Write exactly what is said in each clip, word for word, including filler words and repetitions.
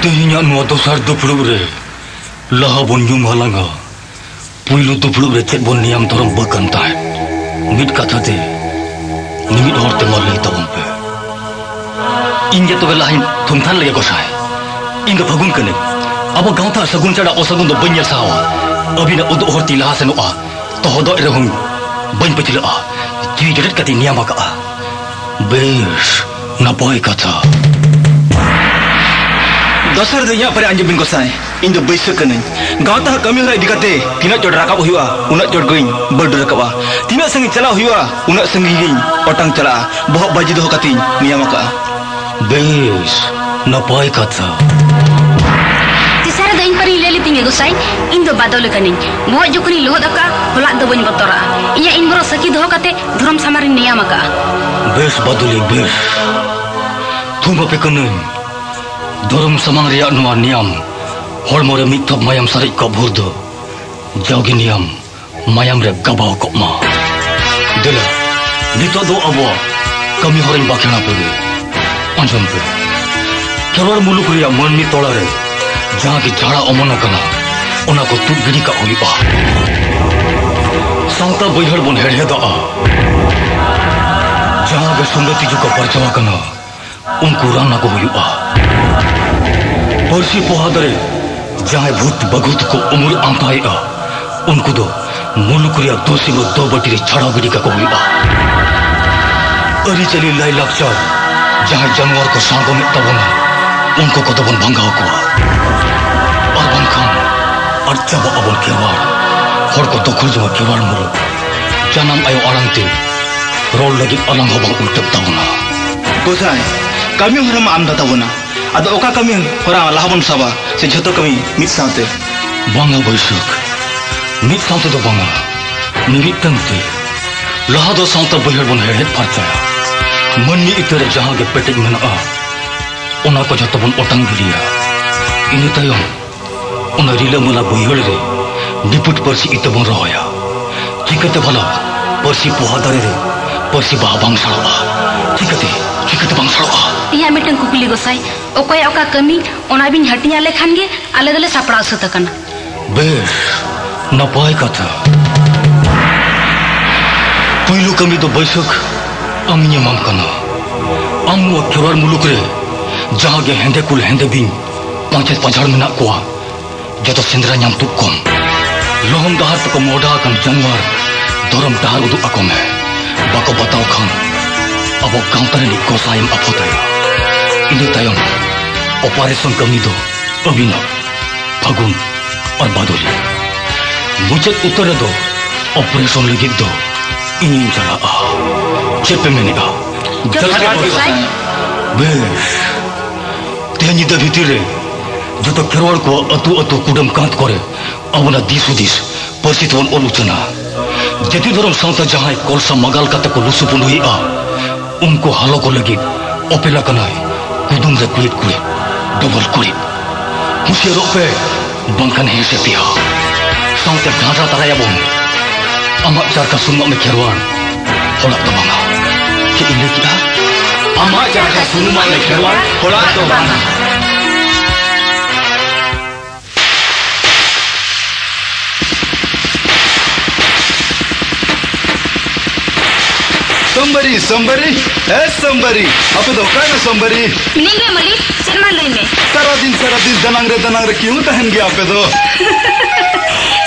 ᱛᱮᱦᱮᱧᱟᱜ ᱱᱚᱣᱟ ᱫᱚᱥᱟᱨ ᱫᱩᱯᱲᱩᱵ ᱨᱮ ᱞᱟᱦᱟ ᱵᱚᱱ ᱧᱩᱢ ᱦᱟᱞᱟᱝᱟ᱾ ᱯᱩᱭᱞᱩ ᱫᱩᱯᱲᱩᱵ ᱨᱮ ᱪᱮᱫ ᱵᱚᱱ ᱱᱤᱭᱟᱢ ᱫᱷᱚᱨᱚᱢ ᱵᱟᱹ ᱠᱟᱱ ᱛᱟᱦᱮᱸᱫ? ᱢᱤᱫ ᱠᱟᱛᱷᱟ ᱛᱮ, ᱢᱤᱢᱤᱫ ᱦᱚᱲ ᱛᱮ ᱢᱟ ᱞᱟᱹᱭ ᱛᱟᱵᱚᱱ ᱯᱮ᱾ ᱤᱧ ᱜᱮ ᱛᱚᱵᱮ ᱞᱟᱦᱟᱧ ᱛᱷᱩᱢᱛᱷᱟᱱ ᱞᱮᱜᱮ ᱜᱚᱸᱥᱟᱭ᱾ ᱤᱧ ᱫᱚ ᱯᱷᱟᱹᱜᱩᱱ ᱠᱟᱹᱱᱟᱹᱧ᱾ ᱟᱵᱚ ᱜᱟᱶᱛᱟ ᱥᱟᱹᱜᱩᱱ ᱪᱷᱟᱲᱟ ᱚᱥᱟᱹᱜᱩᱱ ᱫᱚ ᱵᱟᱹᱧ ᱧᱮᱞ ᱥᱟᱦᱟᱣᱟ᱾ ᱟᱹᱵᱤᱱᱟᱜ ᱩᱫᱩᱜ ᱦᱚᱨ ᱛᱤᱧ ᱞᱟᱦᱟ ᱥᱮᱱᱚᱜᱼᱟ᱾ ᱛᱚᱦᱚᱫᱚᱜ ᱨᱮᱦᱚᱸᱧ ᱵᱟᱹᱧ ᱯᱟᱹᱪᱷᱞᱟᱹᱜᱼᱟ᱾ ᱡᱤᱣᱤ ᱡᱚᱴᱮᱫ ᱠᱟᱛᱮᱧ ᱱᱤᱭᱟᱢ ᱟᱠᱟᱜᱼᱟ᱾ ᱵᱮᱥ, ᱱᱟᱯᱟᱭ ᱠᱟᱛᱷᱟ᱾ ᱫᱚᱥᱟᱨ ᱫᱚ ᱤᱧᱟᱹᱜ ᱯᱟᱨᱮ ᱟᱸᱡᱚᱢ ᱵᱤᱱ ᱜᱚᱸᱥᱟᱭ᱾ ᱤᱧ ᱫᱚ ᱵᱟᱹᱭᱥᱟᱹ ᱠᱟᱹᱱᱟᱹᱧ᱾ ᱜᱟᱶᱛᱟ ᱦᱟᱜ ᱠᱟᱹᱢᱤ ᱦᱚᱨᱟ ᱤᱫᱤ ᱠᱟᱛᱮ ᱛᱤᱱᱟᱹᱜ ᱪᱚᱴ ᱨᱟᱠᱟᱵ ᱦᱩᱭᱩᱜᱼᱟ, ᱩᱱᱟᱹᱜ ᱪᱚᱴ ᱜᱤᱧ ᱵᱟᱹᱰᱩ ᱨᱟᱠᱟᱵᱼᱟ᱾ ᱛᱤᱱᱟᱹᱜ ᱥᱟᱺᱜᱤᱧ ᱪᱟᱞᱟᱜ ᱦᱩᱭᱩᱜᱼᱟ, ᱩᱱᱟᱹᱜ ᱥᱟᱺᱜᱤᱧ ᱜᱤᱧ ᱚᱴᱟᱝ ᱪᱟᱞᱟᱜᱼᱟ᱾ ᱵᱚᱦᱚᱜ ᱵᱟᱡᱤ ᱫᱚᱦᱚ ᱠᱟᱛᱮᱧ ᱱᱤᱭᱟᱢ ᱟᱠᱟᱜᱼᱟ᱾ ᱵᱮᱥ, ᱱᱟᱯᱟᱭ ᱠᱟᱛᱷᱟ᱾ ᱛᱮᱥᱟᱨ ᱫᱚ ᱤᱧ ᱯᱟᱨᱤᱧ ᱞᱟᱹᱭ ᱞᱮᱛᱤᱧ ᱜᱮ ᱜᱚᱸᱥᱟᱭ, ᱤᱧ ᱫᱚ ᱵᱟᱫᱚᱞ ᱠᱟᱹᱱᱟᱹᱧ᱾ ᱵᱚᱦᱚᱜ ᱡᱚᱠᱷᱚᱱᱤᱧ ᱞᱚᱦᱚᱫ ᱟᱠᱟᱜᱼᱟ, ᱦᱚᱞᱟᱜ ᱫᱚ ᱵᱟᱹᱧ ᱵᱚᱛᱚᱨᱟᱜᱼᱟ᱾ ᱤᱧᱟᱹᱜ ᱤᱱ ᱵᱚᱨᱚ ᱥᱟᱹᱠᱷᱤ ᱫᱚᱦᱚ ᱠᱟᱛᱮ ᱫᱷᱚᱨᱚᱢ ᱥᱟᱢᱟᱝ ᱨᱤᱧ ᱱᱮᱭᱟᱢ ᱟᱠᱟᱜᱼᱟ᱾ ᱵᱮᱥ ᱵᱟᱫᱚᱞᱤ, ᱵᱮᱥ᱾ ᱛᱷᱩᱢ ᱟᱯᱮ ᱠᱟᱹᱱᱟᱹᱧ᱾ ᱫᱷᱚᱨᱚᱢ ᱥᱟᱢᱟᱝ ᱨᱮᱭᱟᱜ ᱱᱚᱣᱟ ᱱᱮᱭᱟᱢ, ᱦᱚᱲᱢᱚ ᱨᱮ ᱢᱤᱫ ᱴᱷᱚᱯ ᱢᱟᱭᱟᱢ ᱥᱟᱨᱮᱡ ᱠᱚᱜ ᱵᱷᱳᱨ ᱫᱚ ᱡᱟᱣᱜᱮ ᱱᱮᱭᱟᱢ ᱢᱟᱭᱟᱢ ᱨᱮ ᱜᱟᱵᱟᱣ ᱠᱚᱜ ᱢᱟ᱾ ᱫᱮᱞᱟ, ᱱᱤᱛᱚᱜ ᱫᱚ ᱟᱵᱚᱣᱟᱜ ᱠᱟᱹᱢᱤ ᱦᱚᱨᱟᱧ ᱵᱟᱠᱷᱮᱲ ᱟᱯᱮ ᱜᱮ᱾ ᱟᱸᱡᱚᱢ ᱯᱮ, ᱠᱷᱮᱨᱣᱟᱲ ᱢᱩᱞᱩᱠ ᱨᱮᱭᱟᱜ ᱢᱟᱹᱱᱢᱤ ᱛᱚᱲᱟ ᱨᱮ ᱡᱟᱦᱟᱸ ᱜᱮ ᱡᱷᱟᱲᱟ ᱚᱢᱚᱱ ᱟᱠᱟᱱᱟ, ᱚᱱᱟ ᱠᱚ ᱛᱩᱫ ᱜᱤᱰᱤ ᱠᱟᱜ ᱦᱩᱭᱩᱜᱼᱟ᱾ ᱥᱟᱶᱛᱟ ᱵᱟᱹᱭᱦᱟᱹᱲ ᱵᱚᱱ ᱦᱮᱲᱦᱮᱫᱟᱜᱼᱟ᱾ ᱡᱟᱦᱟᱸ ᱜᱮ ᱥᱩᱸᱰᱟᱹ ᱛᱤᱡᱩ ᱠᱚ ᱯᱟᱨᱪᱟᱣ ᱟᱠᱟᱱᱟ, ᱩᱱᱠᱩ ᱨᱟᱱ ᱟᱠᱚ ᱦᱩᱭᱩᱜᱼᱟ᱾ ᱯᱟᱹᱨᱥᱤ ᱯᱚᱦᱟ ᱫᱟᱨᱮ ᱡᱟᱦᱟᱸᱭ ᱵᱷᱩᱛ ᱵᱟᱹᱜᱷᱩᱛ ᱠᱚ ᱩᱢᱩᱞ ᱟᱢᱛᱟᱭᱮᱫᱼᱟ, ᱩᱱᱠᱩ ᱫᱚ ᱢᱩᱞᱩᱠ ᱨᱮᱭᱟᱜ ᱫᱳᱥᱤᱢᱟᱹ ᱫᱚ ᱵᱟᱹᱴᱤ ᱨᱮ ᱪᱷᱟᱲᱟᱣ ᱜᱤᱰᱤ ᱠᱟᱠᱚ ᱦᱩᱭᱩᱜᱼᱟ᱾ ᱟᱹᱨᱤᱪᱟᱹᱞᱤ ᱞᱟᱭᱼᱞᱟᱠᱪᱟᱨ ᱡᱟᱦᱟᱸᱭ ᱡᱟᱱᱣᱟᱨ ᱠᱚ ᱥᱟᱬᱜᱚᱢᱮᱫ ᱛᱟᱵᱚᱱᱟ, ᱩᱱᱠᱩ ᱠᱚᱫᱚ ᱵᱚᱱ ᱵᱷᱟᱸᱜᱟᱣ ᱠᱚᱣᱟ᱾ ᱟᱨ ᱵᱟᱝᱠᱷᱟᱱ ᱟᱫ ᱪᱟᱵᱟᱜ ᱟᱵᱚᱱ ᱠᱷᱮᱨᱣᱟᱲ᱾ ᱦᱚᱲ ᱠᱚ ᱫᱚᱠᱷᱚᱞ ᱡᱚᱝᱟ ᱠᱷᱮᱨᱣᱟᱲ ᱢᱩᱞᱩᱠ᱾ ᱡᱟᱱᱟᱢ ᱟᱭᱳ ᱟᱲᱟᱝ ᱛᱮ ᱨᱚᱲ ᱞᱟᱹᱜᱤᱫ ᱟᱞᱟᱝ ᱦᱚᱸ ᱵᱟᱝ ᱩᱞᱴᱟᱹᱜ ᱛᱟᱵᱚᱱᱟ᱾ ᱜᱚᱸᱥᱟᱭ, ᱠᱟᱹᱢᱤ ᱦᱚᱨᱟ ᱢᱟ ᱟᱢᱫᱟ ᱛᱟᱵᱚᱱᱟ᱾ ᱟᱫᱚ ᱚᱠᱟ ᱠᱟᱹᱢᱤ ᱦᱚᱨᱟ ᱞᱟᱦᱟ ᱵᱚᱱ ᱥᱟᱵᱟ, ᱥᱮ ᱡᱷᱚᱛᱚ ᱠᱟᱹᱢᱤ ᱢᱤᱫ ᱥᱟᱶᱛᱮ? ᱵᱟᱝᱟ ᱵᱟᱹᱭᱥᱟᱹᱠᱷ, ᱢᱤᱫ ᱥᱟᱶᱛᱮ ᱫᱚ ᱵᱟᱝᱟ, ᱢᱤᱢᱤᱫᱴᱟᱝ ᱛᱮ᱾ ᱞᱟᱦᱟ ᱫᱚ ᱥᱟᱶᱛᱟ ᱵᱟᱹᱭᱦᱟᱹᱲ ᱵᱚᱱ ᱦᱮᱲᱦᱮᱫ ᱯᱷᱟᱨᱪᱟᱭᱟ᱾ ᱢᱟᱹᱱᱢᱤ ᱤᱛᱟᱹ ᱨᱮ ᱡᱟᱦᱟᱸ ᱜᱮ ᱯᱮᱴᱮᱡ ᱢᱮᱱᱟᱜᱼᱟ, ᱚᱱᱟ ᱠᱚ ᱡᱷᱚᱛᱚ ᱵᱚᱱ ᱚᱴᱟᱝ ᱜᱤᱰᱤᱭᱟ᱾ ᱤᱱᱟᱹ ᱛᱟᱭᱚᱢ ᱚᱱᱟ ᱨᱤᱞᱟᱹᱢᱟᱞᱟ ᱵᱟᱹᱭᱦᱟᱹᱲ ᱨᱮ ᱱᱤᱯᱷᱩᱴ ᱯᱟᱹᱨᱥᱤ ᱤᱛᱟᱹ ᱵᱚᱱ ᱨᱚᱦᱚᱭᱟ᱾ ᱪᱤᱠᱟᱹᱛᱮ ᱵᱷᱟᱞᱟ ᱯᱟᱹᱨᱥᱤ ᱯᱚᱦᱟ ᱫᱟᱨᱮ ᱨᱮ ᱯᱟᱹᱨᱥᱤ ᱵᱟᱦᱟ ᱵᱟᱝ ᱥᱟᱲᱚᱜᱼᱟ? ᱪᱤᱠᱟᱹᱛᱮ? ᱪᱤᱠᱟᱹᱛᱮ ᱵᱟᱝ ᱥᱟᱲᱚᱜᱼᱟ? ᱤᱧᱟᱹᱜ ᱢᱤᱫᱴᱟᱝ ᱠᱩᱠᱞᱤ ᱜᱚᱸᱥᱟᱭ, ᱚᱠᱚᱭᱟᱜ ᱚᱠᱟ ᱠᱟᱹᱢᱤ, ᱚᱱᱟ ᱵᱤᱱ ᱦᱟᱹᱴᱤᱧ ᱟᱞᱮ ᱠᱷᱟᱱ ᱜᱮ ᱟᱞᱮ ᱫᱚᱞᱮ ᱥᱟᱯᱲᱟᱣ ᱥᱟᱹᱛ ᱟᱠᱟᱱᱟ᱾ ᱵᱮᱥ, ᱱᱟᱯᱟᱭ ᱠᱟᱛᱷᱟ᱾ ᱯᱩᱭᱞᱩ ᱠᱟᱹᱢᱤ ᱫᱚ ᱵᱟᱹᱭᱥᱟᱹᱠᱷ, ᱟᱢᱤᱧ ᱮᱢᱟᱢ ᱠᱟᱱᱟ᱾ ᱟᱢ ᱱᱚᱣᱟ ᱠᱷᱮᱨᱣᱟᱲ ᱢᱩᱞᱩᱠ ᱨᱮ ᱡᱟᱦᱟᱸ ᱜᱮ ᱦᱮᱸᱫᱮ ᱠᱩᱞ ᱦᱮᱸᱫᱮ ᱵᱤᱧ ᱯᱟᱸᱡᱮ ᱯᱟᱸᱡᱷᱟᱲ ᱢᱮᱱᱟᱜ ᱠᱚᱣᱟ, ᱡᱚᱛᱚ ᱥᱮᱸᱫᱽᱨᱟ ᱧᱟᱢ ᱛᱩᱫ ᱠᱚᱢ᱾ ᱞᱚᱦᱚᱢ ᱰᱟᱦᱟᱨ ᱛᱮᱠᱚ ᱢᱚᱦᱰᱟ ᱟᱠᱟᱱ ᱡᱟᱱᱣᱟᱨ ᱫᱷᱚᱨᱚᱢ ᱰᱟᱦᱟᱨ ᱩᱫᱩᱜ ᱟᱠᱚ ᱢᱮ᱾ ᱵᱟᱠᱚ ᱵᱟᱛᱟᱣ ᱠᱷᱟᱱ ᱟᱵᱚ ᱜᱟᱶᱛᱟ ᱨᱤᱱᱤᱡ ᱜᱚᱸᱥᱟᱭᱮᱢ ᱟᱯᱷᱚᱛᱟᱭᱟ᱾ ᱤᱱᱟᱹ ᱛᱟᱭᱚᱢ operation ᱠᱟᱹᱢᱤ ᱫᱚ ᱟᱹᱵᱤᱱᱟᱜ, ᱯᱷᱟᱹᱜᱩᱱ ᱟᱨ ᱵᱟᱫᱚᱞᱤ᱾ ᱢᱩᱪᱟᱹᱫ ᱩᱛᱟᱹᱨ ᱨᱮᱫᱚ operation ᱞᱟᱹᱜᱤᱫ ᱫᱚ ᱤᱧᱤᱧ ᱪᱟᱞᱟᱜᱼᱟ᱾ ᱪᱮᱫ ᱯᱮ ᱢᱮᱱᱮᱜᱼᱟ? ᱡᱚᱛᱷᱟᱛ ᱜᱚᱸᱥᱟᱭ᱾ ᱵᱮᱥ, ᱛᱮᱦᱮᱧ ᱧᱤᱫᱟᱹ ᱵᱷᱤᱛᱤᱨ ᱨᱮ ᱡᱚᱛᱚ ᱠᱷᱮᱨᱣᱟᱲ ᱠᱚᱣᱟᱜ ᱟᱹᱛᱩ ᱟᱹᱛᱩ ᱠᱩᱰᱟᱹᱢ ᱠᱟᱸᱛ ᱠᱚᱨᱮ ᱟᱵᱚᱱᱟᱜ ᱫᱤᱥ ᱦᱩᱫᱤᱥ ᱯᱟᱹᱨᱥᱤ ᱛᱮᱵᱚᱱ ᱚᱞ ᱩᱪᱷᱟᱹᱱᱟ᱾ ᱡᱟᱹᱛᱤ ᱫᱷᱚᱨᱚᱢ ᱥᱟᱶᱛᱟ ᱡᱟᱦᱟᱸᱭ ᱠᱚᱞᱥᱟ ᱢᱟᱜᱟᱞ ᱠᱟᱛᱮ ᱠᱚ ᱞᱩᱥᱩ ᱯᱩᱸᱰᱩᱭᱮᱫᱼᱟ, ᱩᱱᱠᱩ ᱦᱟᱞᱚ ᱠᱚ ᱞᱟᱹᱜᱤᱫ ᱚᱯᱮᱞᱟ ᱠᱟᱱᱟᱭ ᱠᱩᱫᱩᱢ ᱨᱮ ᱠᱩᱲᱤᱫ ᱠᱩᱲᱤᱫ, ᱰᱚᱵᱚᱞ ᱠᱩᱲᱤᱫ᱾ ᱦᱩᱸᱥᱤᱭᱟᱹᱨᱚᱜ ᱯᱮ, ᱵᱟᱝᱠᱷᱟᱱ ᱦᱮᱸ ᱥᱮ ᱯᱮᱭᱟ ᱥᱟᱶᱛᱮ ᱰᱷᱟᱸᱰᱨᱟ ᱛᱟᱨᱟᱭᱟᱵᱚᱱ ᱟᱢᱟᱜ ᱪᱟᱨᱠᱟ ᱥᱩᱱᱩᱢᱟᱜ ᱢᱮ ᱠᱷᱮᱨᱣᱟᱲ, ᱦᱚᱲᱟᱜ ᱫᱚ ᱵᱟᱝᱟ᱾ ᱪᱮᱫ ᱤᱧ ᱞᱟᱹᱭ ᱠᱮᱫᱟ? ᱟᱢᱟᱜ ᱪᱟᱨᱠᱟ ᱥᱩᱱᱩᱢᱟᱜ ᱢᱮ ᱠᱷᱮᱨᱣᱟᱲ, ᱦᱚᱲᱟᱜ ᱫᱚ ᱵᱟᱝᱟ᱾ ᱥᱚᱢᱵᱟᱨᱤ, ᱥᱚᱢᱵᱟᱨᱤ, ᱮ ᱥᱚᱢᱵᱟᱨᱤ, ᱟᱯᱮ ᱫᱚ ᱚᱠᱟᱭ ᱱᱟ ᱥᱚᱢᱵᱟᱨᱤ? ᱢᱤᱱᱟᱹᱧ ᱜᱮᱭᱟ ᱢᱟᱹᱞᱤᱠ, ᱪᱮᱫ ᱢᱟ ᱞᱟᱹᱭ ᱢᱮ᱾ ᱥᱟᱨᱟ ᱫᱤᱱ, ᱥᱟᱨᱟ ᱫᱤᱱ ᱫᱟᱱᱟᱝ ᱨᱮ, ᱫᱟᱱᱟᱝ ᱨᱮ ᱠᱤᱭᱩ ᱛᱟᱦᱮᱱ ᱜᱮᱭᱟ ᱟᱯᱮ ᱫᱚ?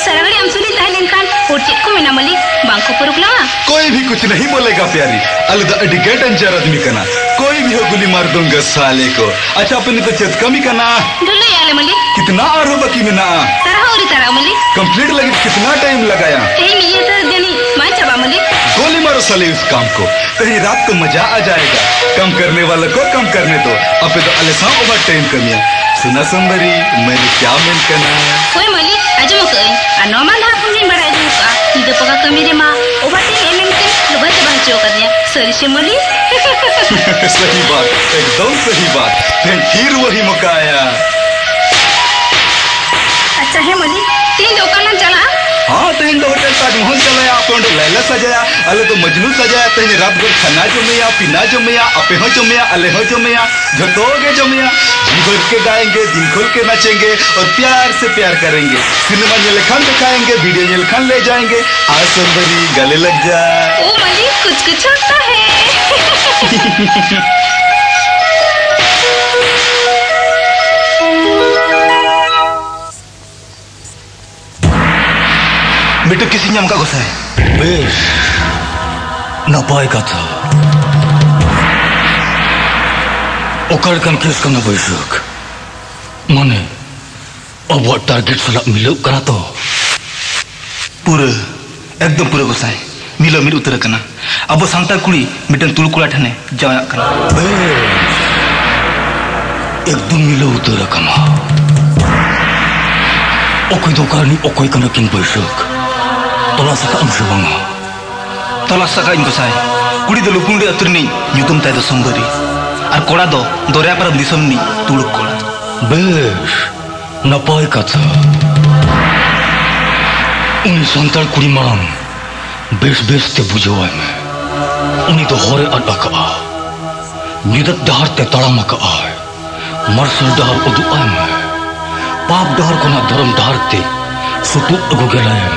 ᱥᱟᱨᱟ ᱜᱷᱟᱹᱲᱤᱡ ᱟᱢ ᱥᱩᱨ ᱨᱤᱧ ᱛᱟᱦᱮᱸ ᱞᱮᱱᱠᱷᱟᱱ ᱦᱚᱲ ᱪᱮᱫ ᱠᱚ ᱢᱮᱱᱟ ᱢᱟᱹᱞᱤᱠ? ᱵᱟᱝ ᱠᱚ ᱯᱟᱹᱨᱩᱠᱷ ᱞᱟᱢᱟ? कोई भी कुछ नहीं बोलेगा प्यारी, ᱟᱞᱮ ᱫᱚ ᱟᱹᱰᱤ ᱜᱮᱴ ᱰᱮᱧᱡᱟᱨ ᱟᱫᱢᱤ ᱠᱟᱱᱟ, कोई भी हो गोली मार दूंगा साले को। ᱟᱪᱪᱷᱟ, ᱟᱯᱮ ᱱᱤᱛᱚᱜ ᱪᱮᱫ ᱠᱟᱹᱢᱤ ᱠᱟᱱᱟ? ᱰᱷᱩᱞᱩᱭᱮᱜᱼᱟ ᱞᱮ ᱢᱟᱹᱞᱤᱠ᱾ कितना ᱟᱨᱦᱚᱸ ᱵᱟᱹᱠᱤ ᱢᱮᱱᱟᱜᱼᱟ? ᱛᱟᱨᱟ ᱦᱚᱸ ᱟᱹᱣᱨᱤ ᱛᱟᱨᱟᱜᱼᱟ ᱢᱟᱹᱞᱤᱠ᱾ कंप्लीट ᱞᱟᱹᱜᱤᱫ कितना टाइम लगाया? ᱛᱮᱦᱮᱧ ᱢᱤᱫ ᱧᱤᱫᱟᱹ ᱡᱟᱹᱱᱤᱡ ᱵᱟᱝ ᱪᱟᱵᱟᱜᱼᱟ ᱢᱟᱹᱞᱤᱠ᱾ गोली मारो साले उस काम को, कहीं रात को मजा आ जाएगा। कम करने वालों को कम करने दो। ᱟᱯᱮ ᱫᱚ ᱟᱞᱮ ᱥᱟᱶ ᱳᱵᱷᱟᱨ ᱴᱟᱭᱤᱢ ᱠᱟᱹᱢᱤᱭᱟ᱾ ᱥᱩᱱᱟ ᱥᱩᱱᱫᱚᱨᱤ, ᱢᱮᱱ ᱠᱮᱭᱟ ᱢᱮᱱ ᱠᱟᱱᱟ᱾ ᱦᱳᱭ ᱢᱟᱹᱞᱤᱠ, ᱟᱸᱡᱚᱢ ᱟᱠᱟᱫᱟᱹᱧ᱾ ᱟᱨ ᱱᱚᱣᱟ ᱢᱟ ᱞᱟᱦᱟ ᱠᱷᱚᱱ ᱜᱤᱧ ᱵᱟᱲᱟᱭ ᱟᱸᱡᱚᱢ ᱟᱠᱟᱫᱼᱟ᱾ ᱧᱤᱫᱟᱹ ᱯᱟᱠᱟ ᱠᱟᱹᱢᱤ ᱨᱮᱢᱟ ᱳᱵᱷᱟᱨ ᱴᱟᱭᱤᱢ ᱮᱢ ᱮᱢ ᱛᱮ ᱞᱚᱜᱟ ᱪᱟᱵᱟ ᱦᱚᱪᱚ ᱟᱠᱟᱫᱤᱧᱟ᱾ ᱥᱟᱹᱨᱤ ᱥᱮ ᱢᱟᱹᱞᱤᱠ? सही बात, एकदम सही बात। ᱛᱮᱦᱮᱧ ᱯᱷᱤᱨ ᱣᱟᱦᱤ ᱢᱚᱠᱟ ᱟᱭᱟ। ᱟᱪᱪᱷᱟ, ᱦᱮᱸ ᱢᱟᱹᱞᱤᱠ, ᱛᱮᱦᱮᱧ ᱫᱚ ᱚᱠᱟ ᱞᱟᱝ ᱪᱟᱞᱟᱜᱼᱟ? ᱦᱮᱸ, ᱛᱮᱦᱮᱧ ᱫᱚ ᱦᱳᱴᱮᱞ ᱛᱟᱡᱽᱢᱚᱦᱚᱞ ᱪᱟᱞᱟᱭᱟ, ᱟᱯᱮ ᱚᱸᱰᱮ ᱞᱟᱭᱞᱟ ᱥᱟᱡᱟᱭᱟ, ᱟᱞᱮ ᱫᱚ ᱢᱚᱡᱽᱱᱩ ᱥᱟᱡᱟᱭᱟ᱾ ᱛᱮᱦᱮᱧ ᱨᱟᱛ ᱵᱷᱚᱨ ᱠᱷᱟᱱᱟ ᱡᱚᱢᱮᱭᱟ, ᱯᱤᱱᱟ ᱡᱚᱢᱮᱭᱟ, ᱟᱯᱮ ᱦᱚᱸ ᱡᱚᱢᱮᱭᱟ, ᱟᱞᱮ ᱦᱚᱸ ᱡᱚᱢᱮᱭᱟ, ᱡᱷᱚᱛᱚ ᱜᱮ ᱡᱚᱢᱮᱭᱟ᱾ जी भर के गाएंगे, दिल खोल के नाचेंगे और प्यार से प्यार करेंगे। सिनेमा ᱧᱮᱞ ᱞᱮᱠᱷᱟᱱ ᱫᱮᱠᱷᱟएंगे, वीडियो ᱧᱮᱞ ᱞᱮᱠᱷᱟᱱ ले जाएंगे। आ सुंदरी गले लग जा। ओ मालिक, कुछ कुछ होता है। ᱢᱤᱫᱴᱮᱱ ᱠᱮᱥ ᱤᱧ ᱧᱟᱢ ᱟᱠᱟᱫ ᱜᱚᱸᱥᱟᱭ᱾ ᱵᱮᱥ, ᱱᱟᱯᱟᱭ ᱠᱟᱛᱷᱟ᱾ ᱚᱠᱟ ᱞᱮᱠᱟᱱ ᱠᱮᱥ ᱠᱟᱱᱟ ᱵᱟᱹᱭᱥᱟᱹᱠᱷ? ᱢᱟᱱᱮ, ᱟᱵᱚᱣᱟᱜ ᱴᱟᱨᱜᱮᱴ ᱥᱟᱞᱟᱜ ᱢᱤᱞᱟᱹᱜ ᱠᱟᱱᱟ ᱛᱚ? ᱯᱩᱨᱟᱹ, ᱮᱠᱫᱚᱢ ᱯᱩᱨᱟᱹ ᱜᱚᱸᱥᱟᱭ, ᱢᱤᱞᱟᱹᱣ ᱢᱤᱫ ᱩᱛᱟᱹᱨ ᱟᱠᱟᱱᱟ᱾ ᱟᱵᱚ ᱥᱟᱱᱛᱟᱲ ᱠᱩᱲᱤ ᱢᱤᱫᱴᱮᱱ ᱛᱩᱲᱩᱠ ᱠᱚᱲᱟ ᱴᱷᱮᱱᱮ ᱡᱟᱶᱟᱭᱚᱜ ᱠᱟᱱᱟ᱾ ᱵᱮᱥ, ᱮᱠᱫᱚᱢ ᱢᱤᱞᱟᱹᱣ ᱩᱛᱟᱹᱨ ᱟᱠᱟᱱᱟ᱾ ᱚᱠᱚᱭ ᱫᱚ ᱚᱠᱟ ᱨᱤᱱᱤᱡ ᱚᱠᱚᱭ ᱠᱟᱱᱟ ᱠᱤᱱ ᱵᱟᱹᱭᱥᱟᱹᱠᱷ? ᱛᱚᱞᱟᱥ ᱟᱠᱟᱫ ᱟᱢ ᱥᱮ ᱵᱟᱝᱟ? ᱛᱚᱞᱟᱥ ᱟᱠᱟᱫ ᱟᱹᱧ ᱜᱚᱸᱥᱟᱭ᱾ ᱠᱩᱲᱤ ᱫᱚ ᱞᱩᱯᱩᱱᱰᱤ ᱟᱹᱛᱩ ᱨᱤᱱᱤᱡ, ᱧᱩᱛᱩᱢ ᱛᱟᱭ ᱫᱚ ᱥᱩᱱᱫᱚᱨᱤ, ᱟᱨ ᱠᱚᱲᱟ ᱫᱚ ᱫᱚᱨᱭᱟ ᱯᱟᱨᱚᱢ ᱫᱤᱥᱚᱢ ᱨᱤᱱᱤᱡ ᱛᱩᱲᱩᱠ ᱠᱚᱲᱟ᱾ ᱵᱮᱥ, ᱱᱟᱯᱟᱭ ᱠᱟᱛᱷᱟ᱾ ᱩᱱᱤ ᱥᱟᱱᱛᱟᱲ ᱠᱩᱲᱤ ᱢᱟᱲᱟᱝ ᱵᱮᱥ ᱵᱮᱥ ᱛᱮ ᱵᱩᱡᱷᱟᱹᱣᱟᱭ ᱢᱮ᱾ ᱩᱱᱤ ᱫᱚ ᱦᱚᱨᱮ ᱟᱫ ᱟᱠᱟᱫᱼᱟ, ᱧᱩᱛᱟᱹᱛ ᱰᱟᱦᱟᱨ ᱛᱮ ᱛᱟᱲᱟᱢ ᱟᱠᱟᱫᱼᱟᱭ᱾ ᱢᱟᱨᱥᱟᱞ ᱰᱟᱦᱟᱨ ᱩᱫᱩᱜ ᱟᱭ ᱢᱮ᱾ ᱯᱟᱯ ᱰᱟᱦᱟᱨ ᱠᱷᱚᱱᱟᱜ ᱫᱷᱚᱨᱚᱢ ᱰᱟᱦᱟᱨ ᱛᱮ ᱥᱩᱛᱩᱜ ᱟᱹᱜᱩ ᱜᱮᱞᱟᱭᱮᱢ᱾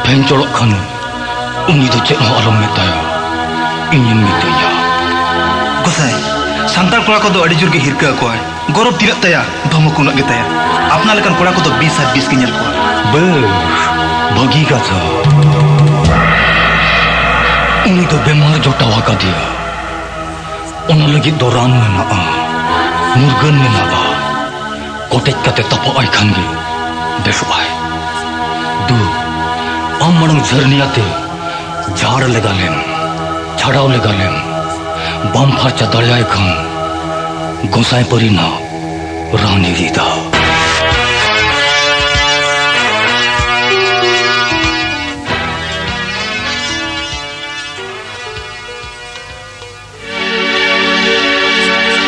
ᱯᱷᱮᱧᱪᱚᱲᱚᱜ ᱠᱷᱟᱱᱮ, ᱩᱱᱤ ᱫᱚ ᱪᱮᱫ ᱦᱚᱸ ᱟᱞᱚᱢ ᱢᱮᱛᱟᱭᱟ, ᱤᱧᱮᱢ ᱢᱮᱛᱟᱹᱧᱟ᱾ ᱜᱚᱸᱥᱟᱭ, ᱥᱟᱱᱛᱟᱲ ᱠᱚᱲᱟ ᱠᱚᱫᱚ ᱟᱹᱰᱤ ᱡᱳᱨ ᱜᱮ ᱦᱤᱨᱠᱟᱹ ᱟᱠᱚᱣᱟᱭ᱾ ᱜᱚᱨᱚᱵᱽ ᱛᱤᱱᱟᱹᱜ ᱛᱟᱭᱟ, ᱫᱷᱚᱢᱚᱠ ᱩᱱᱟᱹᱜ ᱜᱮ ᱛᱟᱭᱟ᱾ ᱟᱯᱱᱟᱨ ᱞᱮᱠᱟᱱ ᱠᱚᱲᱟ ᱠᱚᱫᱚ ᱵᱤᱥ ᱟᱨ ᱵᱤᱥ ᱜᱮ ᱧᱮᱞ ᱠᱚᱣᱟ᱾ ᱵᱮᱥ, ᱵᱷᱟᱹᱜᱤ ᱠᱟᱛᱷᱟ᱾ ᱩᱱᱤ ᱫᱚ ᱵᱮᱢᱟᱨ ᱡᱚᱴᱟᱣ ᱟᱠᱟᱫᱮᱭᱟ᱾ ᱚᱱᱟ ᱞᱟᱹᱜᱤᱫ ᱫᱚ ᱨᱟᱱ ᱢᱮᱱᱟᱜᱼᱟ, ᱢᱩᱨᱜᱟᱹᱱ ᱢᱮᱱᱟᱜᱼᱟ᱾ ᱠᱚᱴᱮᱡ ᱠᱟᱛᱮ ᱛᱟᱯᱟᱜ ᱟᱭ ᱠᱷᱟᱱ ᱜᱮ ᱵᱮᱥᱚᱜ ᱟᱭ᱾ ᱫᱩ, ᱟᱢ ᱢᱟᱲᱟᱝ ᱡᱷᱟᱹᱨᱱᱤ ᱟᱛᱮ ᱡᱷᱟᱲ ᱞᱮᱜᱟ ᱞᱮᱢ, ᱪᱷᱟᱰᱟᱣ ᱞᱮᱜᱟ ᱞᱮᱢ᱾ ᱵᱟᱢ ᱯᱷᱟᱨᱪᱟ ᱫᱟᱲᱮᱭᱟᱭ ᱠᱷᱟᱱ ᱜᱚᱸᱥᱟᱭ ᱯᱟᱹᱨᱤ ᱱᱟᱜ ᱨᱟᱱᱤ ᱨᱤᱫᱟ᱾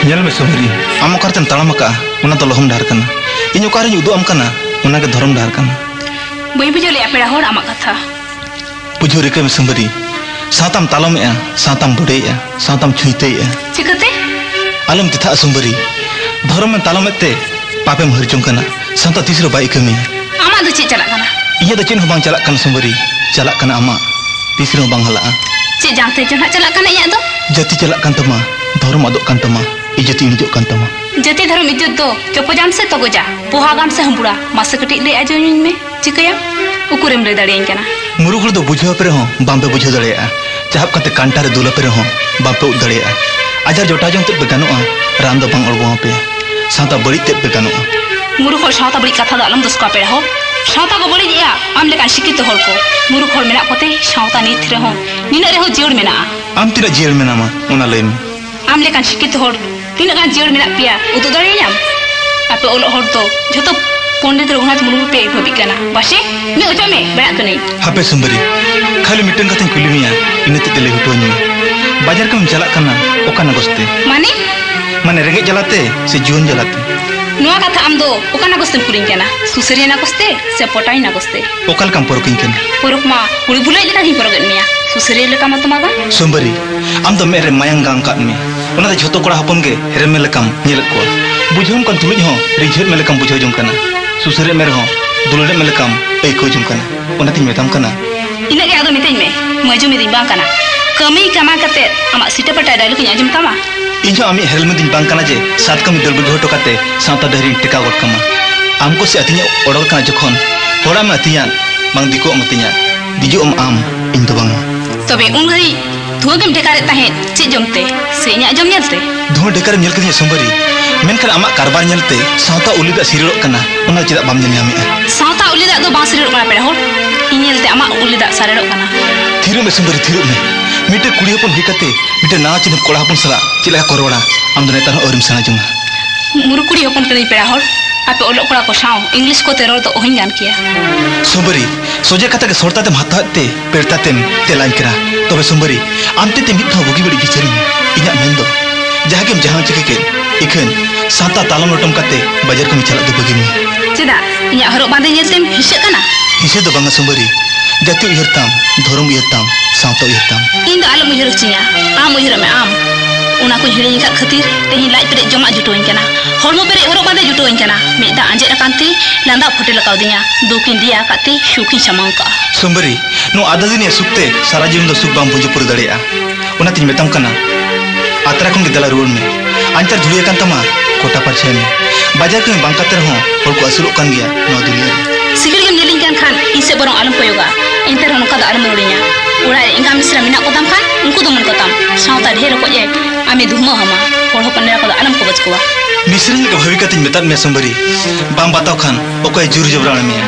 ᱧᱮᱞ ᱢᱮ ᱥᱩᱱᱫᱨᱤ, ᱟᱢ ᱚᱠᱟ ᱨᱮᱪᱚᱢ ᱛᱟᱲᱟᱢ ᱟᱠᱟᱫᱼᱟ, ᱚᱱᱟ ᱫᱚ ᱞᱚᱦᱚᱢ ᱰᱟᱦᱟᱨ ᱠᱟᱱᱟ᱾ ᱤᱧ ᱚᱠᱟ ᱨᱤᱧ ᱩᱫᱩᱜ ᱟᱢ ᱠᱟᱱᱟ, ᱚᱱᱟ ᱜᱮ ᱫᱷᱚᱨᱚᱢ ᱰᱟᱦᱟᱨ ᱠᱟᱱᱟ᱾ ᱵᱟᱹᱧ ᱵᱩᱡᱷᱟᱹᱣ ᱞᱮᱫᱼᱟ ᱯᱮᱲᱟ ᱦᱚᱲ ᱟᱢᱟᱜ ᱠᱟᱛᱷᱟ᱾ ᱵᱩᱡᱷᱟᱹᱣ ᱨᱤᱠᱟᱹᱭ ᱢᱮ ᱥᱩᱢᱵᱟᱹᱨᱤ, ᱥᱟᱶᱛᱟᱢ ᱛᱟᱞᱚᱢᱮᱜᱼᱟ, ᱥᱟᱶᱛᱟᱢ ᱵᱚᱰᱮᱭᱮᱜᱼᱟ, ᱥᱟᱶᱛᱟᱢ ᱪᱷᱩᱭᱛᱟᱹᱭᱮᱜᱼᱟ᱾ ᱪᱤᱠᱟᱹᱛᱮ? ᱟᱞᱚᱢ ᱛᱮᱛᱷᱟᱜᱼᱟ ᱥᱩᱢᱵᱟᱹᱨᱤ, ᱫᱷᱚᱨᱚᱢᱮᱢ ᱛᱟᱞᱚᱢᱮᱫ ᱛᱮ ᱯᱟᱯᱮᱢ ᱦᱟᱹᱨ ᱡᱚᱝ ᱠᱟᱱᱟ, ᱥᱟᱶᱛᱟ ᱛᱤᱥ ᱨᱮᱦᱚᱸ ᱵᱟᱭ ᱤᱠᱟᱹ ᱢᱮᱭᱟ᱾ ᱟᱢᱟᱜ ᱫᱚ ᱪᱮᱫ ᱪᱟᱞᱟᱜ ᱠᱟᱱᱟ? ᱤᱧᱟᱹᱜ ᱫᱚ ᱪᱮᱫ ᱦᱚᱸ ᱵᱟᱝ ᱪᱟᱞᱟᱜ ᱠᱟᱱᱟ ᱥᱩᱢᱵᱟᱹᱨᱤ, ᱪᱟᱞᱟᱜ ᱠᱟᱱᱟ ᱟᱢᱟᱜ, ᱛᱤᱥ ᱨᱮᱦᱚᱸ ᱵᱟᱝ ᱦᱟᱞᱟᱜᱼᱟ᱾ ᱪᱮᱫ ᱡᱟᱝᱛᱮ ᱪᱚ ᱱᱟᱜ ᱪᱟᱞᱟᱜ ᱠᱟᱱᱟ ᱤᱧᱟᱹᱜ ᱫᱚ? ᱡᱟᱹᱛᱤ ᱪᱟᱞᱟᱜ ᱠᱟᱱ ᱛᱟᱢᱟ, ᱫᱷᱚᱨᱚᱢ ᱟᱫᱚᱜ ᱠᱟᱱ ᱛᱟᱢᱟ, ᱤᱡᱽᱡᱚᱛ ᱤᱬᱤᱡᱚᱜ ᱠᱟᱱ ᱛᱟᱢᱟ᱾ ᱡᱟᱹᱛᱤ ᱫᱷᱚᱨᱚᱢ ᱤᱡᱽᱡᱚᱛ ᱫᱚ ᱪᱚᱯᱚᱡᱟᱢ ᱥᱮ ᱛᱚᱜᱚᱡᱟ, ᱯᱚᱦᱟᱜᱟᱢ ᱥᱮ ᱦᱟᱹᱢᱵᱩᱲᱟ, ᱢᱟᱥᱮ ᱠᱟᱹᱴᱤᱡ ᱞᱟᱹᱭ ᱟᱸᱡᱚᱢᱤᱧ ᱢᱮ᱾ ᱪᱤᱠᱟᱹᱭᱟᱢ? ᱩᱠᱩᱨᱮᱢ ᱞᱟᱹᱭ ᱫᱟᱲᱮᱭᱟᱹᱧ ᱠᱟᱱᱟ? ᱢᱩᱨᱩᱠ ᱦᱚᱲ ᱫᱚ ᱵᱩᱡᱷᱟᱹᱣ ᱟᱯᱮ ᱨᱮᱦᱚᱸ ᱵᱟᱝ ᱯᱮ ᱵᱩᱡᱷᱟᱹᱣ ᱫᱟᱲᱮᱭᱟᱜᱼᱟ᱾ ᱪᱟᱦᱟᱵ ᱠᱟᱛᱮ ᱠᱟᱱᱴᱟ ᱨᱮ ᱫᱩᱞ ᱟᱯᱮ ᱨᱮᱦᱚᱸ ᱵᱟᱝ ᱯᱮ ᱩᱵ ᱫᱟᱲᱮᱭᱟᱜᱼᱟ᱾ ᱟᱡᱟᱨ ᱡᱚᱴᱟᱣ ᱡᱚᱝ ᱛᱮᱫ ᱯᱮ ᱜᱟᱱᱚᱜᱼᱟ, ᱨᱟᱱ ᱫᱚ ᱵᱟᱝ ᱚᱲᱜᱚ ᱟᱯᱮᱭᱟ᱾ ᱥᱟᱶᱛᱟ ᱵᱟᱹᱲᱤᱡ ᱛᱮᱫ ᱯᱮ ᱜᱟᱱᱚᱜᱼᱟ᱾ ᱢᱩᱨᱩᱠ ᱦᱚᱲ ᱥᱟᱶᱛᱟ ᱵᱟᱹᱲᱤᱡ ᱠᱟᱛᱷᱟ ᱫᱚ ᱟᱞᱚᱢ ᱫᱚᱥ ᱠᱚᱣᱟ ᱯᱮᱲᱟ ᱦᱚᱲ᱾ ᱥᱟᱶᱛᱟ ᱠᱚ ᱵᱟᱹᱲᱤᱡᱮᱜᱼᱟ ᱟᱢ ᱞᱮᱠᱟᱱ ᱥᱤᱠᱠᱷᱤᱛᱚ ᱦᱚᱲ ᱠᱚ᱾ ᱢᱩᱨᱩᱠ ᱦᱚᱲ ᱢᱮᱱᱟᱜ ᱠᱚᱛᱮ ᱥᱟᱶᱛᱟ ᱱᱤᱛ ᱨᱮᱦᱚᱸ ᱱᱤᱱᱟᱹᱜ ᱨᱮᱦᱚᱸ ᱡᱤᱭᱟᱹᱲ ᱢᱮᱱᱟᱜᱼᱟ᱾ ᱟᱢ ᱛᱤᱱᱟᱹᱜ ᱡᱤᱭᱟᱹᱲ ᱢᱮᱱᱟᱢᱟ ᱚᱱᱟ ᱞᱟᱹᱭ ᱢᱮ᱾ ᱟᱢ ᱞᱮᱠᱟᱱ ᱥᱤᱠᱠᱷᱤᱛᱚ ᱦᱚᱲ ᱛᱤᱱᱟᱹᱜ ᱜᱟᱱ ᱡᱤᱭᱟᱹᱲ ᱢᱮᱱᱟᱜ ᱯᱮᱭᱟ, ᱩᱫᱩᱜ ᱫᱟᱲᱮᱭᱟᱹᱧᱟᱢ? ᱟᱯᱮ ᱚᱞᱚᱜ ᱦᱚᱲ ᱫᱚ ᱡᱷᱚᱛᱚ ᱯᱚᱱᱰᱤᱛ ᱨᱚᱜᱷᱩᱱᱟᱛᱷ ᱢᱩᱨᱢᱩ ᱯᱮ ᱵᱷᱟᱹᱵᱤᱜ ᱠᱟᱱᱟ, ᱵᱟᱥᱮ? ᱢᱮ ᱚᱪᱚᱜ ᱢᱮ, ᱵᱟᱲᱟᱜ ᱠᱟᱹᱱᱟᱹᱧ᱾ ᱦᱟᱯᱮ ᱥᱩᱢᱵᱟᱹᱨᱤ, ᱠᱷᱟᱹᱞᱤ ᱢᱤᱫᱴᱟᱝ ᱠᱟᱛᱷᱟᱧ ᱠᱩᱞᱤ ᱢᱮᱭᱟ, ᱤᱱᱟᱹ ᱛᱮᱫ ᱞᱟᱹᱭ ᱦᱚᱴᱚ ᱟᱹᱧ ᱢᱮ᱾ ᱵᱟᱡᱟᱨ ᱠᱟᱹᱢᱤᱢ ᱪᱟᱞᱟᱜ ᱠᱟᱱᱟ ᱚᱠᱟ ᱱᱟᱜᱚᱥ ᱛᱮ? ᱢᱟᱱᱮ? ᱢᱟᱱᱮ ᱨᱮᱸᱜᱮᱡ ᱡᱟᱞᱟᱛᱮ ᱥᱮ ᱡᱩᱣᱟᱹᱱ ᱡᱟᱞᱟᱛᱮ? ᱱᱚᱣᱟ ᱠᱟᱛᱷᱟ ᱟᱢ ᱫᱚ ᱚᱠᱟ ᱱᱟᱜᱚᱥ ᱛᱮᱢ ᱠᱩᱞᱤᱧ ᱠᱟᱱᱟ? ᱥᱩᱥᱟᱹᱨᱤᱭᱟᱹ ᱱᱟᱜᱚᱥ ᱛᱮ ᱥᱮ ᱯᱚᱴᱟᱣᱤ ᱱᱟᱜᱚᱥ ᱛᱮ? ᱚᱠᱟ ᱞᱮᱠᱟᱢ ᱯᱚᱨᱚᱠᱤᱧ ᱠᱟᱱᱟ? ᱯᱚᱨᱚᱠ ᱢᱟ ᱠᱩᱲᱤ ᱵᱩᱞᱟᱹᱭ ᱞᱮᱠᱟ ᱜᱤᱧ ᱯᱚᱨᱚᱠᱮᱫ ᱢᱮᱭᱟ, ᱥᱩᱥᱟᱹᱨᱤᱭᱟᱹ ᱞᱮᱠᱟ ᱢᱟ ᱛᱚ ᱵᱟᱝ᱾ ᱥᱩᱢᱵᱟᱹᱨᱤ, ᱟᱢ ᱫᱚ ᱢᱮᱫ ᱨᱮ ᱢᱟᱭᱟᱝ ᱜᱟᱝ ᱠᱟᱫ ᱢᱮ, ᱚᱱᱟᱛᱮ ᱡᱷᱚᱛᱚ ᱠᱚᱲᱟ ᱦᱚᱯᱚᱱ ᱜᱮ ᱦᱮᱨᱮᱢ ᱢᱮ ᱞᱮᱠᱟᱢ ᱧᱮᱞᱮᱫ ᱠᱚᱣᱟ᱾ ᱵᱩᱡᱷᱟᱹᱣᱮᱢ ᱠᱟᱱ ᱛᱩᱞᱩᱡ ᱦᱚᱸ ᱨᱤᱡᱷᱟᱹᱣᱮᱫ ᱢᱮ ᱞᱮᱠᱟᱢ ᱵᱩᱡᱷᱟᱹᱣ ᱡᱚᱝ ᱠᱟᱱᱟ᱾ ᱥᱩᱥᱟᱹᱨᱮᱫ ᱢᱮ ᱨᱮᱦᱚᱸ ᱫᱩᱞᱟᱹᱲᱮᱫ ᱢᱮ ᱞᱮᱠᱟᱢ ᱟᱹᱭᱠᱟᱹᱣ ᱡᱚᱝ ᱠᱟᱱᱟ᱾ ᱚᱱᱟᱛᱤᱧ ᱢᱮᱛᱟᱢ ᱠᱟᱱᱟ᱾ ᱤᱱᱟᱹᱜ ᱜᱮ ᱟᱫᱚ ᱢᱤᱛᱟᱹᱧ ᱢᱮ, ᱢᱟᱹᱡᱩ ᱢᱤᱫᱤᱧ ᱵᱟᱝ ᱠᱟᱱᱟ᱾ ᱠᱟᱹᱢᱤ ᱠᱟᱢᱟᱣ ᱠᱟᱛᱮ ᱟᱢᱟᱜ ᱥᱤᱴᱟᱹ ᱯᱟᱴᱟ ᱰᱟᱭᱞᱚᱜ ᱤᱧ ᱟᱸᱡᱚᱢ ᱛᱟᱢᱟ? ᱤᱧ ᱦᱚᱸ ᱟᱢᱤᱡ ᱦᱮᱨᱮᱞ ᱢᱤᱫᱤᱧ ᱵᱟᱝ ᱠᱟᱱᱟ ᱡᱮ ᱥᱟᱛ ᱠᱟᱹᱢᱤ ᱫᱟᱹᱲ ᱵᱟᱹᱜᱤ ᱦᱚᱴᱚ ᱠᱟᱛᱮ ᱥᱟᱶᱛᱟ ᱰᱟᱹᱦᱤᱨᱤᱧ ᱴᱮᱠᱟᱣ ᱜᱚᱫ ᱠᱟᱢᱟ᱾ ᱟᱢ ᱠᱚ ᱥᱮ ᱟᱹᱛᱤᱧᱮ ᱚᱰᱚᱠ ᱠᱟᱱᱟ ᱡᱚᱠᱷᱚᱱ, ᱦᱚᱲᱟᱜ ᱮᱢ ᱟᱹᱛᱤᱧᱟ, ᱵᱟᱝ ᱫᱤᱠᱩᱣᱟᱜ ᱮᱢ ᱟᱹᱛᱤᱧᱟ, ᱫᱮᱡᱚᱜ ᱟᱢ ᱟᱢ, ᱤᱧ ᱫᱚ ᱵᱟᱝᱟ᱾ ᱛᱚᱵᱮ ᱩᱱ ᱜᱷᱟᱹᱲᱤᱡ ᱫᱷᱩᱣᱟᱹ ᱜᱮᱢ ᱰᱷᱮᱠᱟᱨᱮᱫ ᱛᱟᱦᱮᱸᱫ, ᱪᱮᱫ ᱡᱚᱢᱛᱮ? ᱥᱮ ᱤᱧᱟᱜ ᱡᱚᱢ ᱧᱮᱞᱛᱮ? ᱫᱷᱩᱣᱟᱹ ᱰᱷᱮᱠᱟᱨᱮᱢ ᱧᱮᱞ ᱠᱤᱫᱤᱧᱟ ᱥᱩᱢᱵᱟᱹᱨᱤ, ᱢᱮᱱᱠᱷᱟᱱ ᱟᱢᱟᱜ ᱠᱟᱨᱵᱟᱨ ᱧᱮᱞᱛᱮ ᱥᱟᱶᱛᱟ ᱩᱞᱤᱫᱟᱜ ᱥᱤᱨᱤᱲᱚᱜ ᱠᱟᱱᱟ, ᱚᱱᱟ ᱪᱮᱫᱟᱜ ᱵᱟᱢ ᱧᱮᱞ ᱧᱟᱢᱮᱫᱼᱟ? ᱥᱟᱶᱛᱟ ᱩᱞᱤᱫᱟᱜ ᱫᱚ ᱵᱟᱝ ᱥᱤᱨᱤᱲᱚᱜ ᱠᱟᱱᱟ ᱯᱮᱲᱟ ᱦᱚᱲ, ᱤᱧ ᱧᱮᱞᱛᱮ ᱟᱢᱟᱜ ᱩᱞᱤᱫᱟᱜ ᱥᱟᱨᱮᱲᱚᱜ ᱠᱟᱱᱟ᱾ ᱛᱷᱤᱨᱚᱜ ᱢᱮ ᱥᱩᱢᱵᱟᱹᱨᱤ, ᱛᱷᱤᱨᱚᱜ ᱢᱮ᱾ ᱢᱤᱫᱴᱮᱱ ᱠᱩᱲᱤ ᱦᱚᱯᱚᱱ ᱦᱩᱭ ᱠᱟᱛᱮ ᱢᱤᱫᱴᱮᱱ ᱱᱟᱣᱟ ᱪᱤᱱᱦᱟᱹᱯ ᱠᱚᱲᱟ ᱦᱚᱯᱚᱱ ᱥᱟᱞᱟᱜ ᱪᱮᱫ ᱞᱮᱠᱟ ᱠᱚ ᱨᱚᱲᱟ, ᱟᱢ ᱫᱚ ᱱᱮᱛᱟᱨ ᱦᱚᱸ ᱟᱹᱣᱨᱤᱢ ᱥᱮᱬᱟ ᱡᱚᱝᱟ᱾ ᱢᱩᱨᱩᱠ ᱠᱩᱲᱤ ᱦᱚᱯᱚᱱ ᱠᱟᱹᱱᱟᱹᱧ ᱯᱮᱲᱟ ᱦᱚᱲ, ᱟᱯᱮ ᱚᱞᱚᱜ ᱠᱚᱲᱟ ᱠᱚ ᱥᱟᱶ ᱤᱝᱞᱤᱥ ᱠᱚᱛᱮ ᱨᱚᱲ ᱫᱚ ᱚᱦᱚᱧ ᱜᱟᱱ ᱠᱮᱭᱟ᱾ ᱥᱩᱢᱵᱟᱹᱨᱤ, ᱥᱚᱡᱷᱮ ᱠᱟᱛᱷᱟ ᱜᱮ ᱥᱚᱲᱛᱟ ᱛᱮᱢ ᱦᱟᱛᱟᱣᱮᱫ ᱛᱮ ᱯᱮᱲᱛᱟ ᱛᱮᱢ ᱛᱮᱞᱟᱧ ᱠᱟᱱᱟ᱾ ᱛᱚᱵᱮ ᱥᱩᱢᱵᱟᱹᱨᱤ, ᱟᱢ ᱛᱮ ᱛᱮ ᱢᱤᱫ ᱫᱷᱟᱣ ᱵᱩᱜᱤ ᱵᱟᱹᱲᱤᱡ ᱵᱤᱪᱟᱹᱨᱤᱧ ᱢᱮ᱾ ᱤᱧᱟᱜ ᱢᱮᱱ ᱫᱚ, ᱡᱟᱦᱟᱸ ᱜᱮᱢ ᱡᱟᱦᱟᱸ ᱪᱤᱠᱟᱹ ᱠᱮᱫ, ᱤᱠᱷᱟᱹᱱ ᱥᱟᱶᱛᱟ ᱛᱟᱞᱚᱢ ᱞᱚᱴᱚᱢ ᱠᱟᱛᱮ ᱵᱟᱡᱟᱨ ᱠᱟᱹᱢᱤ ᱪᱟᱞᱟᱜ ᱫᱚ ᱵᱟᱹᱜᱤ ᱢᱮ᱾ ᱪᱮᱫᱟᱜ? ᱤᱧᱟᱹᱜ ᱦᱚᱨᱚᱜ ᱵᱟᱸᱫᱮ ᱧᱮᱞ ᱛᱮᱢ ᱦᱤᱸᱥᱟᱹᱜ ᱠᱟᱱᱟ? ᱦᱤᱸᱥᱟᱹ ᱫᱚ ᱵᱟᱝᱟ ᱥᱩᱢᱵᱟᱹᱨᱤ, ᱡᱟᱹᱛᱤ ᱩᱭᱦᱟᱹᱨ ᱛᱟᱢ, ᱫᱷᱚᱨᱚᱢ ᱩᱭᱦᱟᱹᱨ ᱛᱟᱢ, ᱥᱟᱶᱛᱟ ᱩᱭᱦᱟᱹᱨ ᱛᱟᱢ᱾ ᱤᱧ ᱫᱚ ᱟᱞᱚᱢ ᱩᱭᱦᱟᱹᱨ ᱦᱚᱪᱚᱧᱟ, ᱟᱢ ᱩᱭᱦᱟᱹᱨᱚᱜ ᱢᱮ ᱟᱢ᱾ ᱚᱱᱟ ᱠᱚᱧ ᱦᱤᱲᱤᱧ ᱟᱠᱟᱫ ᱠᱷᱟᱹᱛᱤᱨ ᱛᱮᱦᱮᱧ ᱞᱟᱡ ᱯᱮᱨᱮᱡ ᱡᱚᱢᱟᱜ ᱡᱩᱴᱟᱹᱣᱟᱹᱧ ᱠᱟᱱᱟ, ᱦᱚᱲᱢᱚ ᱯᱮᱨᱮᱡ ᱦᱚᱨᱚᱜ ᱵᱟᱸᱫᱮ ᱡᱩᱴᱟᱹᱣᱟᱹᱧ ᱠᱟᱱᱟ᱾ ᱢᱮᱫ ᱫᱟᱜ ᱟᱸᱡᱮᱫ ᱟᱠᱟᱱ ᱛᱮ ᱞᱟᱸᱫᱟ ᱯᱷᱚᱴᱮᱞ ᱟᱠᱟᱣᱫᱤᱧᱟ, ᱫᱩᱠᱤᱧ ᱫᱮᱭᱟ ᱟᱠᱟᱫ ᱛᱮ ᱥᱩᱠᱤᱧ ᱥᱟᱢᱟᱝ ᱠᱟᱜᱼᱟ᱾ ᱥᱩᱢᱵᱟᱹᱨᱤ, ᱱᱚᱣᱟ ᱟᱫᱟᱫᱤᱱᱤᱭᱟᱹ ᱥᱩᱠ ᱛᱮ ᱥᱟᱨᱟ ᱡᱤᱭᱚᱱ ᱫᱚ ᱥᱩᱠ ᱵᱟᱢ ᱵᱩᱡᱷᱟᱹᱣ ᱯᱩᱨᱟᱹᱣ ᱫᱟᱲᱮᱭᱟᱜᱼᱟ᱾ ᱚᱱᱟᱛᱤᱧ ᱢᱮᱛᱟᱢ ᱠᱟᱱᱟ, ᱟᱛᱨᱟ ᱠᱷᱚᱱ ᱜᱮ ᱫᱮᱞᱟ ᱨᱩᱣᱟᱹᱲ ᱢᱮ᱾ ᱟᱧᱪᱟᱨ ᱫᱷᱩᱲᱤ ᱟᱠᱟᱱ ᱛᱟᱢᱟ, ᱠᱚᱴᱟ ᱯᱟᱨᱪᱷᱟᱭ ᱢᱮ᱾ ᱵᱟᱡᱟᱨ ᱠᱟᱹᱢᱤ ᱵᱟᱝ ᱠᱟᱛᱮ ᱨᱮᱦᱚᱸ ᱦᱚᱲ ᱠᱚ ᱟᱹᱥᱩᱞᱚᱜ ᱠᱟᱱ ᱜᱮᱭᱟ ᱱᱚᱣᱟ ᱫᱩᱱᱤᱭᱟᱹ ᱨᱮ᱾ ᱥᱤᱠᱲᱤ ᱜᱮᱢ ᱧᱮᱞᱤᱧ ᱠᱟᱱ ᱠᱷᱟᱱ ᱤᱧ ᱥᱮᱫ ᱵᱚᱨᱚᱝ ᱟᱞᱚᱢ ᱠᱚᱭᱚᱜᱟ᱾ ᱮᱱᱛᱮ ᱨᱮᱦᱚᱸ ᱱᱚᱝᱠᱟ ᱫᱚ ᱟᱞᱚᱢ ᱨᱩᱣᱟᱹᱲᱤᱧᱟ᱾ ᱚᱲᱟᱜ ᱨᱮ ᱮᱸᱜᱟ ᱢᱤᱥᱨᱟ ᱢᱮᱱᱟᱜ ᱠᱚᱛᱟᱢ ᱠᱷᱟᱱ ᱩᱱᱠᱩ ᱫᱚ ᱢᱚᱱ ᱠᱚᱛᱟᱢ᱾ ᱥᱟᱶᱛᱟ ᱰᱷᱮᱨ ᱚᱠᱚᱡ ᱮ ᱟᱢᱮ ᱫᱷᱩᱢᱟᱹ ᱟᱢᱟ᱾ ᱦᱚᱲ ᱦᱚᱯᱚᱱ ᱮᱨᱟ ᱠᱚᱫᱚ ᱟᱞᱚᱢ ᱠᱚᱵᱚᱡ ᱠᱚᱣᱟ᱾ ᱢᱤᱥᱨᱟ ᱞᱮᱠᱟ ᱵᱷᱟᱹᱵᱤ ᱠᱟᱛᱮᱧ ᱢᱮᱛᱟᱫ ᱢᱮᱭᱟ ᱥᱩᱢᱵᱟᱹᱨᱤ, ᱵᱟᱢ ᱵᱟᱛᱟᱣ ᱠᱷᱟᱱ ᱚᱠᱚᱭ ᱡᱳᱨ ᱡᱚᱵᱨᱟ ᱢᱮᱭᱟ?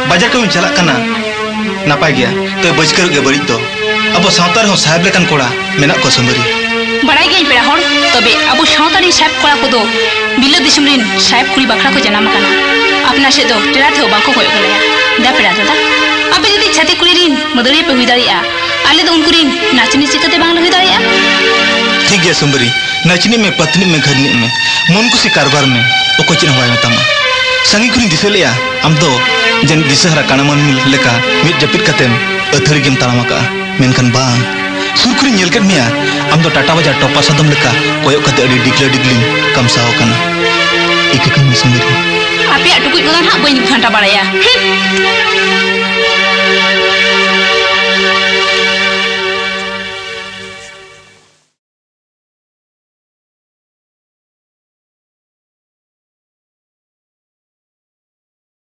ᱵᱟᱡᱟᱨ ᱠᱟᱹᱢᱤᱢ ᱪᱟᱞᱟᱜ ᱠᱟᱱᱟ, ᱱᱟᱯᱟᱭ ᱜᱮᱭᱟ, ᱛᱚᱵᱮ ᱵᱟᱹᱪᱠᱟᱹ ᱨᱚᱜ ᱜᱮ ᱵᱟᱹᱲᱤᱡ ᱫᱚ᱾ ᱟᱵᱚ ᱥᱟᱶᱛᱟ ᱨᱮᱦᱚᱸ ᱥᱟᱦᱮᱵ ᱞᱮᱠᱟᱱ ᱠᱚᱲᱟ ᱢᱮᱱᱟᱜ ᱠᱚᱣᱟ ᱥᱩᱢᱵᱟᱹᱨᱤ᱾ ᱵᱟᱲᱟᱭ ᱜᱤᱭᱟᱹᱧ ᱯᱮᱲᱟ ᱦᱚᱲ, ᱛᱚᱵᱮ ᱟᱵᱚ ᱥᱟᱶᱛᱟ ᱨᱮᱱ ᱥᱟᱦᱮᱵ ᱠᱚᱲᱟ ᱠᱚᱫᱚ ᱵᱤᱞᱟᱹᱛ ᱫᱤᱥᱚᱢ ᱨᱮᱱ ᱥᱟᱦᱮᱵ ᱠᱩᱲᱤ ᱵᱟᱠᱷᱨᱟ ᱠᱚ ᱡᱟᱱᱟᱢ ᱟᱠᱟᱱᱟ᱾ ᱟᱯᱱᱟᱨ ᱥᱮᱫ ᱫᱚ ᱴᱮᱲᱟ ᱛᱮᱦᱚᱸ ᱵᱟᱝᱠᱚ ᱠᱚᱭᱚᱜ ᱜᱮᱞᱟᱭᱟ᱾ ᱫᱟ ᱯᱮᱲᱟ ᱫᱟᱫᱟ, ᱟᱯᱮ ᱡᱩᱫᱤ ᱪᱷᱟᱹᱛᱤᱠ ᱠᱩᱲᱤ ᱨᱮᱱ ᱢᱟᱹᱫᱟᱹᱲᱤᱭᱟᱹ ᱯᱮ ᱦᱩᱭ ᱫᱟᱲᱮᱭᱟᱜᱼᱟ, ᱟᱞᱮ ᱫᱚ ᱩᱱᱠᱩ ᱨᱮᱱ ᱱᱟᱪᱚᱱᱤᱭᱟᱹ ᱪᱤᱠᱟᱹᱛᱮ ᱵᱟᱝᱞᱮ ᱦᱩᱭ ᱫᱟᱲᱮᱭᱟᱜᱼᱟ? ᱴᱷᱤᱠ ᱜᱮᱭᱟ ᱥᱩᱢᱵᱟᱹᱨᱤ, ᱱᱟᱪᱚᱱᱤᱡ ᱢᱮ, ᱯᱟᱹᱛᱱᱤᱡ ᱢᱮ, ᱜᱷᱟᱹᱨᱱᱤᱡ ᱢᱮ, ᱢᱚᱱ ᱠᱩᱥᱤ ᱠᱟᱨᱵᱟᱨ ᱢᱮ, ᱚᱠᱚᱭ ᱪᱮᱫ ᱦᱚᱸ ᱵᱟᱭ ᱢᱮᱛᱟᱢᱟ᱾ ᱥᱟᱺᱜᱤᱧ ᱠᱷᱚᱱᱤᱧ ᱫᱤᱥᱟᱹ ᱞᱮᱜᱼᱟ, ᱟᱢ ᱫᱚ ᱡᱟᱹᱱᱤᱡ ᱫᱤᱥᱟᱹ ᱦᱟᱨᱟ ᱠᱟᱬᱟ ᱢᱟᱹᱱᱢᱤ ᱞᱮᱠᱟ ᱢᱤᱫ ᱡᱟᱹᱯᱤᱫ ᱠᱟᱛᱮᱢ ᱟᱹᱛᱷᱟᱹᱲᱤ ᱜᱮᱢ ᱛᱟᱲᱟᱢ ᱟᱠᱟᱜᱼᱟ, ᱢᱮᱱᱠᱷᱟᱱ ᱵᱟᱝ, ᱥᱩᱨ ᱠᱷᱚᱱᱤᱧ ᱧᱮᱞ ᱠᱮᱫ ᱢᱮᱭᱟ, ᱟᱢ ᱫᱚ ᱴᱟᱴᱟ ᱵᱟᱡᱟᱨ ᱴᱚᱯᱟ ᱥᱟᱫᱚᱢ ᱞᱮᱠᱟ ᱠᱚᱭᱚᱜ ᱠᱟᱛᱮ ᱟᱹᱰᱤ ᱰᱤᱜᱽᱞᱟᱹ ᱰᱤᱜᱽᱞᱤᱢ ᱠᱟᱢᱥᱟᱣ ᱟᱠᱟᱱᱟ᱾ ᱤᱠᱟᱹ ᱠᱟᱹᱧ ᱢᱮ ᱥᱩᱢᱵᱟᱹᱨᱤ᱾ ᱟᱯᱮᱭᱟᱜ ᱴᱩᱠᱩᱡ ᱠᱚᱫᱚ ᱱᱟᱦᱟᱜ ᱵᱟᱹᱧ ᱜᱷᱟᱱᱴᱟ ᱵᱟᱲᱟᱭᱟ᱾ ᱦᱩᱸ᱾